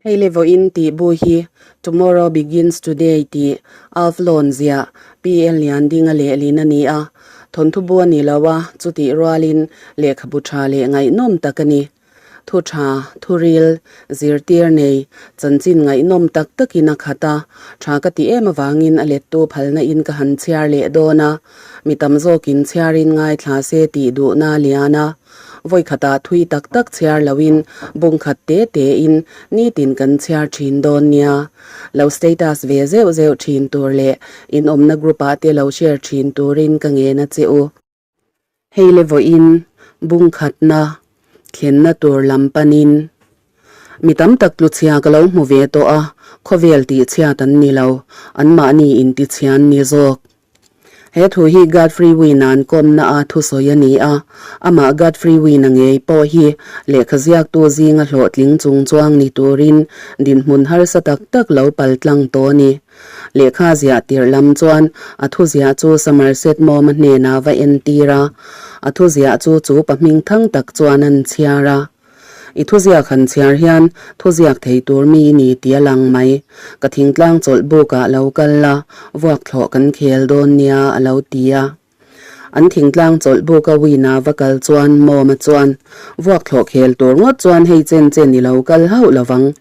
Hei le vawiin tih bu hi Tomorrow Begins Today tih Alf Loan ziah PL Liandinga lehlin a ni a, thawnthu bu a ni lo a, chutih rualin lehkhabu tha leh ngaihnawm tak a ni. Thu tha, thu ril, zirtir nei, chanchin ngaihnawm tak takin a khat a, tha ka ti em avangin a lettu phalna in ka han chhiar leh dawn a, mi tam zawkin chhiarin ngaithla se tih duhna a lian a. Vawikhatah thui tak tak chhiar loin bungkhat te tein nitin kan chhiar thin dawn nia. Lo status ve zeuh zeuh thin tur leh inawmna group ah te lo share thin turin ka ngen a che u. Hei le vawiin bungkhatna thlenna tur lam panin mi tam tak tluchhia ka lo hmu ve tawh a, khawvel tihchhiat an ni lo, anmahni intichhia an ni zawk. He thu hi Godfrey Win-a'n kawmna a thusawi a ni a, amah Godfrey Win-a ngei pawh hi lehkha ziaktu zinga hlawhtling chung chuang ni turin dinhmun harsa tak tak lo pal tlang tawh a ni. Lehkha ziah tirh lam chuan a thuziah chu Somerset Maugham-a hnenah va entir a, a thuziah chu chu pa hmingthang tak chuan an chhiar a. I thuziak han chhiar hian thuziak thei tur mi i ni tih a lang mai. Ka thingtlang chawlh bukah lo kal la, vuak thlawh kan khel dawn nia a lo ti a. An thingtlang chawlh buka Wina va kal chuan Mawma chuan, Vuak thlawh khel tur ngawt chuan hei chen chen i lo kal hauh lovang.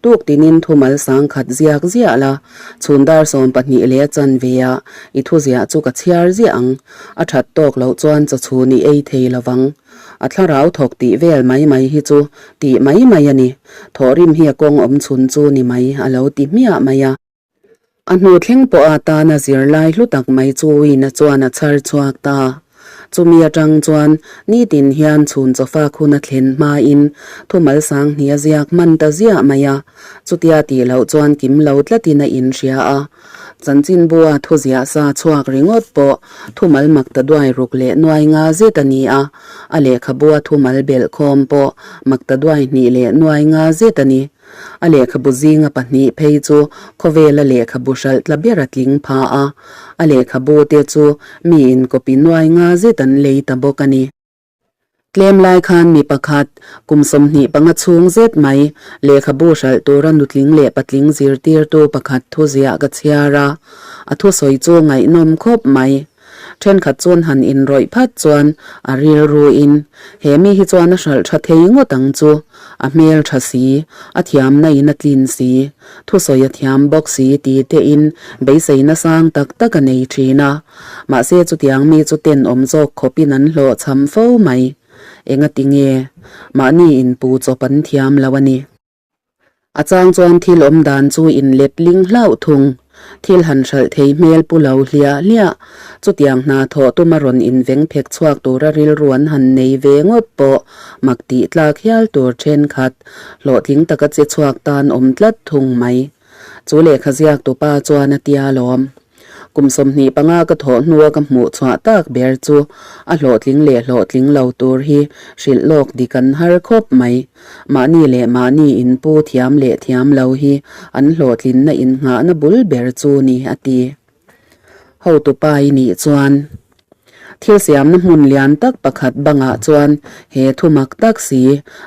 Tuk tinin thumal sang khat ziak ziah la, chhun dar 12 leh a chanve ah i thuziah chu ka chhiar ziah ang. A that tawk loh chuan chawchhun i ei thei lovang. A thlarau thawk tih vel mai mai hi chu tih mai mai a ni. Thawhrim hi a kawng awm chhun chu ni mai a lo ti hmiah mai a. A hnu thleng pawha tana zirlai hlu tak mai chu Wina chuan a chhar chhuak ta. Chumi atang chuan nitin hian chhun chawfak hun a thlen hmain thumal sang hnih a ziak hman ta ziah mai a. Chutia tih loh chuan kim lo tlatin a inhria a. Chanchinbua thuziah sa chhuak ringawt pawh thumal mak ta duai ruk leh nuai nga zet a ni a, a lehkhabua thumal belh khawm pawh mak ta duai hnih leh nuai nga zet a ni. A lehkhabu zinga pahnih phei chu khawvela lehkhabu hralh tla ber a tling pha a, a lehkhabu te chu miin copy nuai nga zet an lei ta bawk a ni. Tlem lai khan mi pakhat, kum 25 chhung zet mai, lehkhabu hralh tura nutling leh patling zirtirtu pakhat thuziah ka chhiar a, a thusawi chu ngaihnawm khawp mai. Thenkhat chuan han inrawih phat chuan a rilruin, He mi hi chuan a hralh tha thei ngawt ang chu, a hmel tha si, a thiamna in a tlin si, thusawi a thiam bawk si ti tein beiseina sang tak tak a nei thin a. Mahse chutiang mi chu tenawm zawk khawpin an hlawhchham fo mai. Engati nge? Mahni inpu chawp an thiam lo a ni. A chang chuan thil awm dan chu inlet ling hlauh thung. Thil han hralh thei hmel pu lo hliah hliah. Chutiang hna thawh tuma rawn inveng phek chhuak tura rilru an han nei ve ngawt pawh mak tih tlak hial tur thenkhat hlawhtling taka che chhuak tan awm tlat thung mai. Chu lehkha ziak tupa chuan a tia lawm. Kum 25 ka thawh hnua ka hmuh chhuah tak ber chu a hlawhtling leh hlawhtling lo tur hi hrilh lawk dik an har khawp mai. Mahni leh mahni inpu thiam leh thiam lo hi an hlawhtlinna innghahna bul ber chu ni, a ti. Hotupa i nih chuan thil siamna hmun lian tak pakhat bangah chuan he thu mak tak si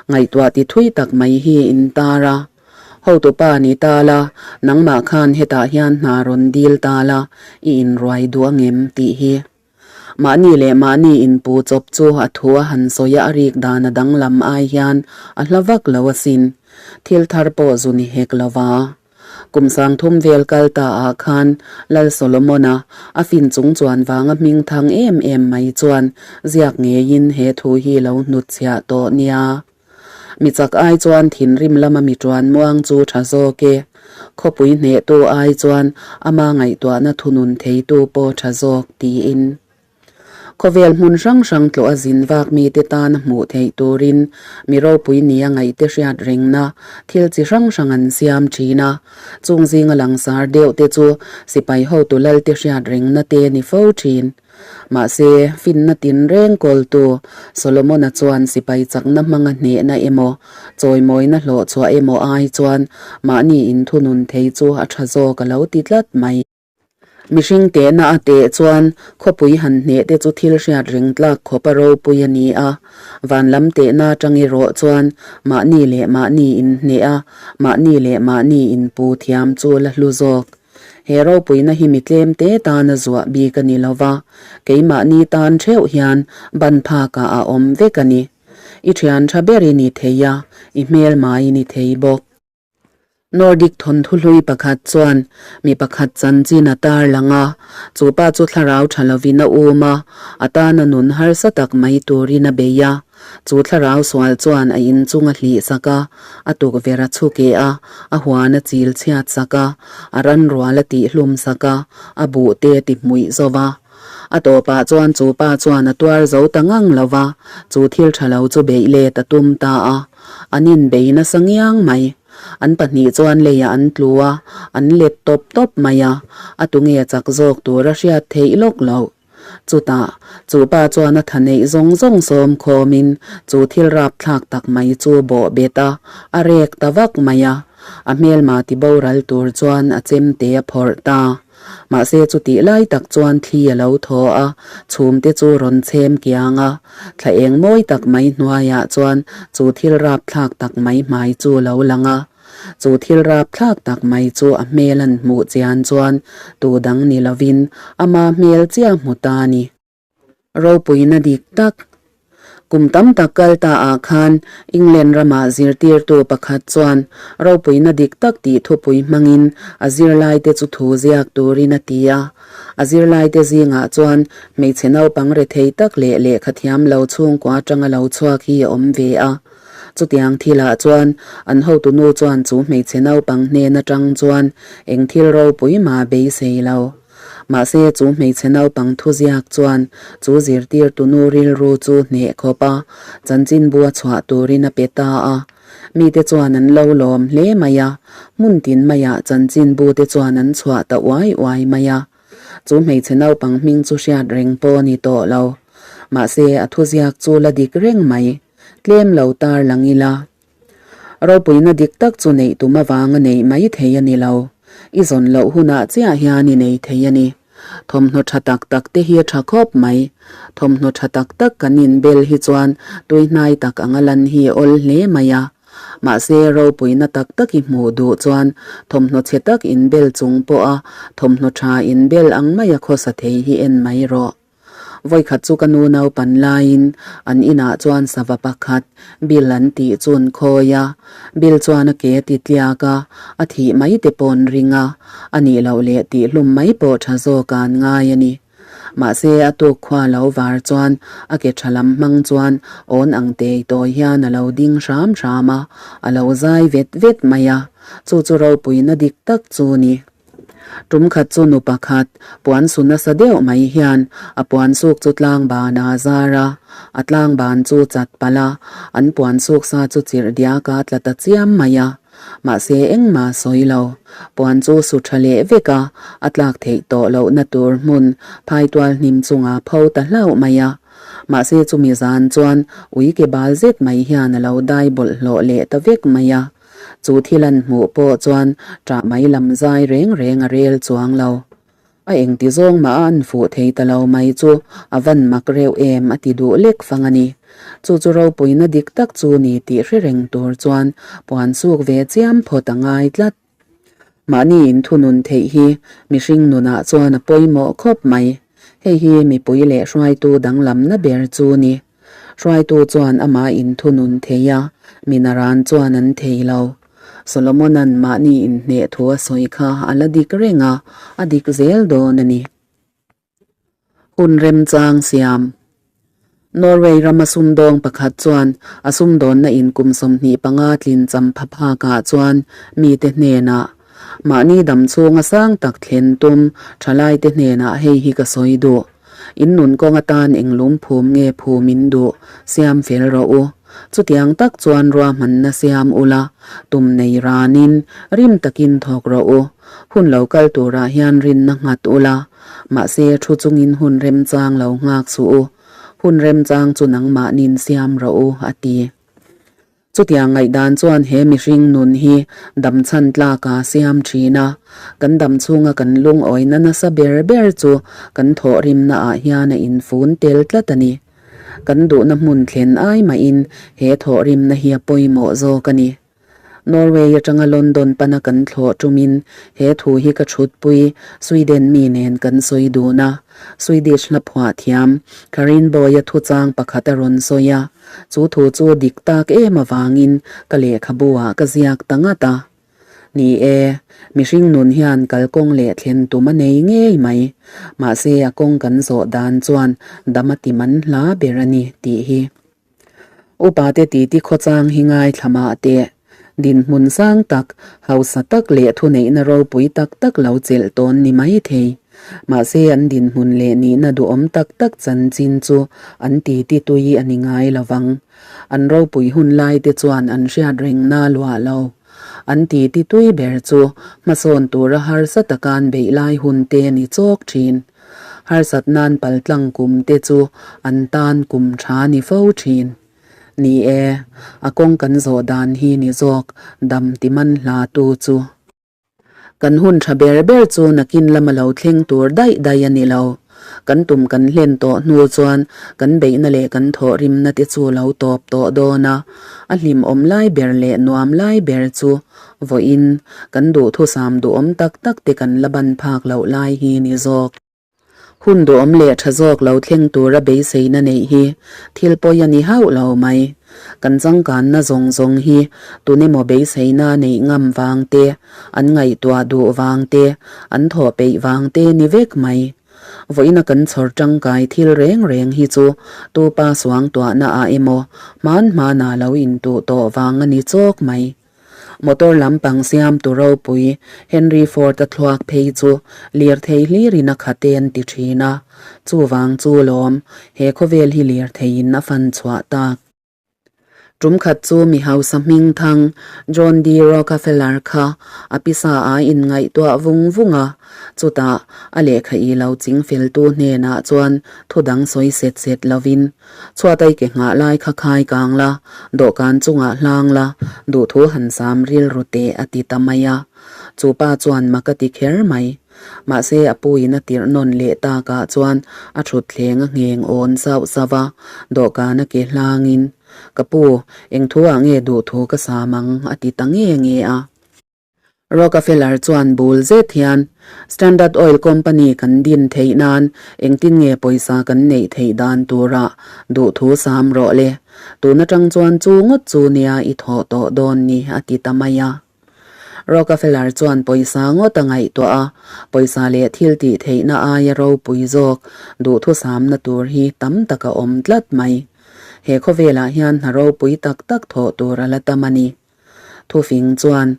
ngaihtuah ti thui tak mai hi intar a. Hotupa ni ta la, nangmah khan hetah hian hna rawn dil ta la, i inruai duh angem? tih hi. Mahni leh mahni inpu chawp chu a thu a han sawi a, a rik dan a danglam ai hian a hla vak lo asin. Thil thar pawh zu ni hek lo va. Kum 3000 vel kal ta ah khan Lal Solomon-a a fin chung chuan vanga hming thang em em mai chuan ziak ngeiin he thu hi lo hnutchhiah tawh nia. Mi chak ai chuan thinrim lama mi tuan muang chu tha zawk e. Khawpui hnehtu ai chuan ama ngaihtuahna thunun theitu pawh tha zawk, tiin. Khawvel hmun hrang hrang tlawh a zin vak mite tana hmuh theih turin mi ropui nia ngaihte hriat rengna thil chi hrang hrang an siam thin a. Chung zinga langsar deuh te chu sipai hotu lalte hriat rengna te ni fo thin. Mahse, finna tinreng kawltu Solomona chuan sipai chakna hmanga hnehna emaw, chawimawina hlawhchhuah emaw ai chuan mahni inthunun thei chu a tha zawk a lo ti tlat mai. Mihring tehna a teh chuan khawpui han hneh te chu thil hriat reng tlak khawp a ropui a ni a. Van lam tehna atang erawh chuan mahni leh mahni inhneh a, mahni leh mahni inpu thiam chu la hlu zawk. He ropuina hi mi tlem te tana zuah bik a ni lo va, keimahni tan theuh hian ban phakah a awm vek a ni. I thian tha ber i ni thei a, i hmelmai i ni thei bawk. Nordic thawnthu hlui pakhat chuan mi pakhat chanchin a tar lang a, chu pa chu thlarau tha lovin a um a, a tana nun harsa tak mai turin a bei a. Chu thlarau sual chuan a inchung a hlih sak a, a tukverh a chhu keh a, a huan a chil chhiat sak a, a ranrual a tihhlum sak a, a buh te a ti hmuih zo va. A tawpah chuan chu pa chuan a tuar zo ta ngang lo va, chu thil tha lo chu beih let a tum ta a. An inbei nasa ngiang mai. An pahnih chuan leiah an tlu a, an let tawp tawp mai a, a tunge chak zawk tur a hriat theih lawk loh. Chutah, chu pa chuan a tha neih zawng zawng sawm khawmin chu thil rapthlak tak mai chu bawh bet a, a rek ta vak mai a. A hmelma ti boral tur chuan a chemte a phawrh ta. Mahse chutih lai tak chuan thli a lo thaw a, chhumte chu rawn chhem kiang a. Thla eng mawi tak mai hnuaiah chuan chu thil rapthlak tak mai hmai chu lo lang a. Chu thil rapthlak tak mai chu a hmel an hmuh chian chuan tu dang ni lovin ama hmel chiah hmu ta a ni. Ropuina dik tak. Kum tam tak kal ta ah khan England ramah zirtirtu pakhat chuan ropuina dik tak tih thupui hmangin a zirlaite chu thu ziak turin a ti a. A zirlaite zingah chuan hmeichhe naupang rethei tak leh lehkha thiam lo chhungkua atanga lo chhuak hi a awm ve a. Chutiang thilah chuan an hotu nu chuan chu hmeichhe naupang hnen atang chuan eng thil ropui mah beisei lo. Mahse chu hmeichhe naupang thuziak chuan chu zirtirtu nu rilru chu hneh khawp a, chanchinbu a chhuah turin a pe ta a. Mite chuan an lo lawm hle mai a, hmun tin maiah chanchinbu te chuan an chhuah ta uai uai mai a. Chu hmeichhe naupang hming chu hriat reng pawh a ni tawh lo. Mahse a thuziak chu la dik reng mai. Tlem lo tar lang ila. Ropuina dik tak chu neih tum avanga neih mai thei a ni lo. I zawn loh hunah chiah hian i nei thei a ni. Thawmhnaw tha tak tak te hi a tha khawp mai. Thawmhnaw tha tak tak kan inbel hi chuan tuihnai tak anga lan hi a awl hle mai a. Mahse, ropuina tak tak i hmuh duh chuan thawmhnaw chhe tak inbel chung pawha thawmhnaw tha inbel ang maia khawsa thei hi en mai rawh. Vawikhat chu ka nu naupan laiin an inah chuan sava pakhat Bill an tih chu an khawi a. Bill chuan a ke a ti tliak a, a thih mai te pawh an ring a, a nih loh leh tihhlum mai pawh tha zawk a an ngai a ni. Mahse a tuk khua lo var chuan a ke tha lam hmang chuan awn ang tei tawi hian a lo ding hram hram a, a lo zai vet vet mai a, chu chu ropuina dik tak chu ni. Tum khat chu nu pakhat puan su nasa deuh mai hian a puan suk chu tlang ban a zar a, a tlang ban chu chat palh a, an puan suk sa chu chirh diak a tla ta chiam mai a. Mahse engmah sawi lo. Puan chu su tha leh vek a, a tlak theih tawh lohna tur hmun phaitual hnim chungah pho ta hlauh mai a. Mahse chumi zan chuan ui ke bal zet mai hian a lo dai bawlhhlawh leh ta vek mai a. Chu thil an hmuh pawh chuan ṭah mai lam zai reng reng a rel chuang lo. A engti zawng mah a an fuh thei ta lo mai chu a van mak reuh em a ti duh lek fang a ni. Chu chu ropuina dik tak chu ni tih hre reng tur chuan puan suk ve chiam phawt a ngai tlat. Mahni inthunun theih hi mihring nunah chuan a pawimawh khawp mai. Hei hi mipui leh hruaitu danglamna ber chu ni. Hruaitu chuan amah inthunun thei a, minaran chuan an thei lo. Solomona'n mahni inhneh thu a sawi kha a la dik reng a, a dik zel dawn a ni. Hun remchang siam. Norway rama sumdawng pakhat chuan a sumdawnna in kum 25 tlin champha phakah chuan mite hnenah, Mahni dam chhunga sang tak thlen tum thalaite hnenah hei hi ka sawi duh. In nun kawng atan eng lum phum nge phum in duh, siam fel rawh u. Chutiang tak chuan ruahmanna siam ula, tum nei ranin rim takin thawk rawh u. Hun lo kal turah hian rinna nghat ula, mahse thu chungin hun remchang lo nghak suh u. Hun remchang chu nangmahnin siam rawh u, a ti. Chutiang ngaihdan chuan he mihring nun hi damchhan tlak a siam thin a, kan dam chhunga kan lungawina nasa ber ber chu kan thawhrimna ah hian a infun tel tlat a ni. Kan duhna hmun thlen ai mahin he thawhrimna hi a pawimawh zawk a ni. Norway atanga London pana kan thlawh tumin he thu hi ka chhutpui Sweden mi nen kan sawi dun a. Swedish hla phuah thiam Karin Boy-a thuchang pakhat a rawn sawi a, chu thu chu dik tak em avangin ka lehkhabu ah ka ziak ta ngat a. Ni e, mihring nun hian kalkawng leh thlen tum a nei ngei mai. Mahse a kawng kan zawh dan chuan dam a ti man hla ber a ni tih hi. Upate titi khawchang hi ngaithla mah teh. Dinhmun sang tak, hausa tak leh thuneihna ropui tak tak lo chelh tawn ni mai thei. Mahse an dinhmun leh nihna duhawm tak tak chanchin chu an titi tui a ni ngai lo vang. An ropui hun lai te chuan an hriat rengna luah lo. An titi tui ber chu hmasawn tura harsa taka an beih lai hun te a ni chawk thin. Harsat nan paltlang kum te chu an tan kum tha ni fo thin. Ni e, a kawng kan zawh dan hi ni zawk dam ti man hla tu chu. Kan hun tha ber ber chu nakin lama lo thleng tur daih daih a ni lo. Kan tum kan hlen tawh hnu chuan kan beihna leh kan thawhrimna te chu lo tawp tawh dawn a, a hlimawm lai ber leh nuam lai ber chu Vawiin, kan duhthusam duhawm tak tak te kan la ban phak loh lai hi ni zawk. Hun duhawm leh tha zawk lo thleng tura beiseina neih hi thil pawi a ni hauh lo mai. Kan changkanna zawng zawng hi tunemaw beiseina neih ngam vang te, an ngaihtuah duh vang te, an thawh peih vang te ni vek mai. Vawiina kan chhawr tangkai thil reng reng hi chu tupa suangtuahna ah emaw hman hmanah lo intuh tawh vang a ni chawk mai. Motor lampang siamtu ropui Henry Ford-a thluak phei chu lirthei hlirin a khat e an ti thin a, chuvang chu lawm he khawvel hi lirtheiin a fan chhuah tak. Tum khat chu mi hausa hming thang John D. Rockefeller kha a pisa a inngaihtuah vung vung a, chutah a lehkha i lo ching feltu hnenah chuan thudang sawi set set lovin Chhuatai ke nghah lai kha khai kang la, dawhkan chungah hlang la, duhthu han sam rilru teh a ti ta mai a. Chu pa chuan mak a ti kher mai. Mahse a puiin a tirh nawn leh takah chuan a thutthleng a ngheng awn sauh sauh a, dawhkan a ke hlangin, Ka pu, eng thu ah nge duhthu ka sam ang? a ti ta nge nge a. Rockefeller chuan bul zet hian, Standard Oil Company kan din theih nan engtin nge pawisa kan neih theih dan turah duhthu sam rawh le. Tun atang chuan chu ngawt chu nia i thawh tawh dawn ni a ti ta mai a. Rockefeller chuan pawisa ngawt a ngaihtuah a, pawisa leh thil tih theihna aia ropui zawk duhthusamna tur hi tam tak a awm tlat mai. He khawvelah hian hna ropui tak tak thawh tur a la tam a ni. Thufing chuan,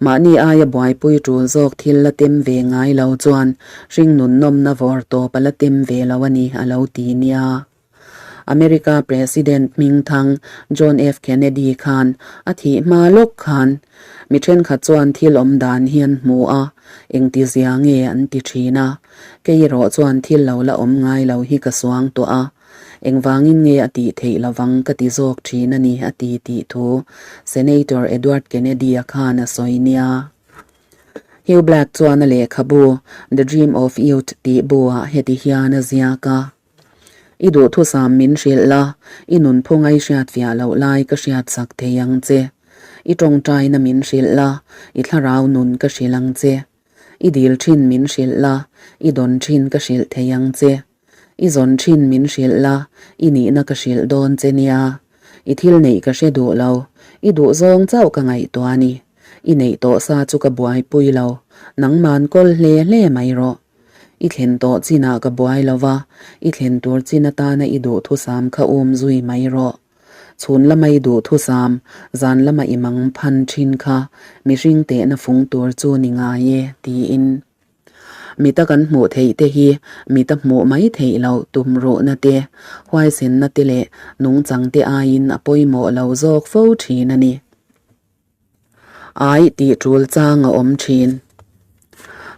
mahni aia buaipui tul zawk thil la tem ve ngai lo chuan hringnun nawmna vawr tawp a la tem ve lo a ni, a lo ti nia. America President hmingthang John F. Kennedy khan a thih hma lawk khan mi thenkhat chuan thil awm dan hi an hmu a, engti zia nge an ti thin a, kei erawh chuan thil lo la awm ngai lo hi ka suang tawh a, Engvangin nge a tih theih lovang ka ti zawk thin a ni a ti tih thu Senator Edward Kennedy-a khan a sawi nia. Hugh Black chuan a lehkhabu The Dream of Youth tih bu-ah heti hian a ziak a, I duhthusam min hrilh la, i nunphung a i hriatfiah loh lai ka hriatsak thei ang che. I tawngtaina min hrilh la, i thlarau nun ka hrilh ang che. I dil thin min hrilh la, i dawn thin ka hrilh thei ang che. I zawn thin min hrilh la, i nihna ka hrilh dawn che nia. I thil neih ka hre duh lo, i duh zawng chauh ka ngaihtuah a ni. I neih tawh sa chu ka buaipui lo, nangman kawl hle hle mai rawh. I thlen tawh chinah ka buai lo va, i thlen tur chin atana i duhthusam kha um zui mai rawh. Chhun lama i duhthusam, zan lama i mang phan thin kha mihring tehna fung tur chu ni ngai e, tiin. Mita kan hmuh theih te hi mita hmuh mai theih loh tumruhna te, huaisenna te leh nungchang te aiin a pawimawh lo zawk fo thin a ni. Ai tih tul chang a awm thin.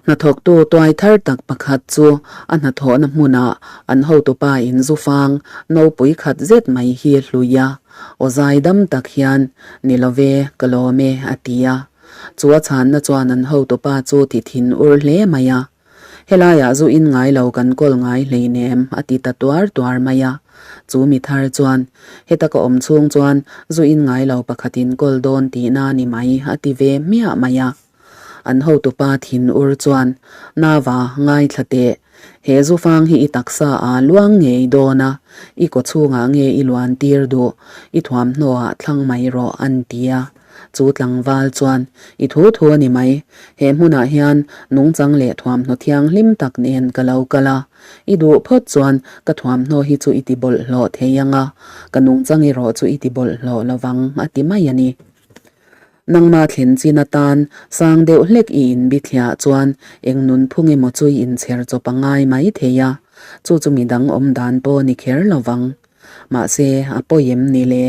Hnathawktu tuai thar tak pakhat chu a hnathawhna hmunah an hotupa in zufang nopui khat zet mai hi hlui a, aw zai dam tak hian, Ni lo ve, ka lawm e, a ti a. Chu a chhanna chuan an hotupa chu ti thin ur hle mai a. Helaiah zu in ngai lo kan kawl ngai hleinem, a ti ta tuar tuar mai a. Chu mi thar chuan, Heta ka awm chhung chuan zu in ngai lo pakhatin kawl dawn tihna ni mai, a ti ve hmiah mai a. An hotupa thin ur chuan, Nava, ngaithla teh. He zufang hi i taksa a luang ngei dawn a, i kaw chhungah nge i luan tir duh, i thuamhnaw-ah thlang mai rawh, an ti a. Chu tlangval chuan, I thu thu a ni mai. He hmunah hian nungchang leh thuamhnaw thianghlim tak nen ka lo kal a. I duh phawt chuan ka thuamhnaw hi chu i ti bawlhhlawh thei ang a, ka nungchang erawh chu i ti bawlhhlawh lovang, a ti mai a ni. Nangmah thlen chin atan sang deuh hlek i inbithliah chuan eng nunphung emaw chu i inchher chawp a ngai mai thei a, chu chu midang awm dan pawh ni kher lo vang. Mahse, a pawi em ni le?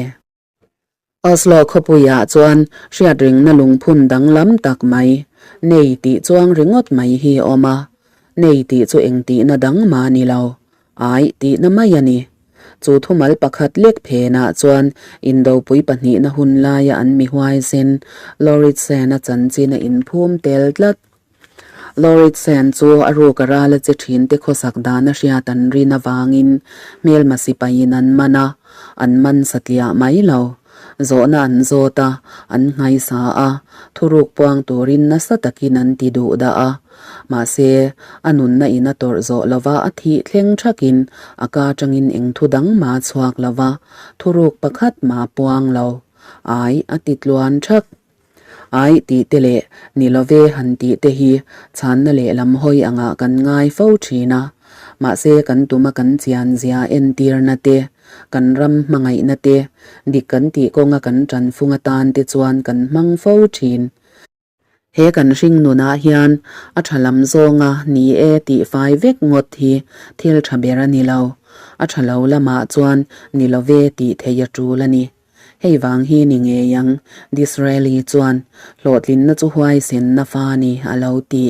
Oslo khawpuiah chuan hriatringna lungphun danglam tak mai, nei tih chuang ringawt mai hi a awm a, nei tih chu engtihna dang mah ni lo, Aih tihna mai a ni. Chu thumal pakhat lek phenah chuan Indopui pahnihna hun laia an mi huaisen Lauritsen-a chanchin a inphum tel tlat. Lauritsen chu a ruk a ral a che thinte khawsak dan a hriat an rin avangin hmelma sipaiin an man a, an man satliah mai lo. Zawhna an zawt a, an nghaisa a, thuruk puang turin nasa takin an ti duh dah a. Mahse, a nunna in a tawrh zawh lova a thih thleng thakin a ka atangin eng thu dang mah a chhuak lova, thuruk pakhat mah a puang lo. Ai, a ti tluan thak. Ai tih te leh ni love han tih te hi chhanna lehlam hawi angah kan ngai fo thin a. Mahse, kan tuma kan chian zia entirna te, kan ram hmangaihna te, dik kan tih kawnga kan tanfung atan te chuan kan hmang fo thin. He kan hring nunah hian a tha lam zawnga ni e tih fai vek ngawt hi thil tha ber a ni lo. A tha lo lamah chuan ni lo ve tih theih a tul a ni. Hei vang hi ni ngei ang, Disraeli chuan hlawhtlinna chu huaisenna fa ni a lo ti.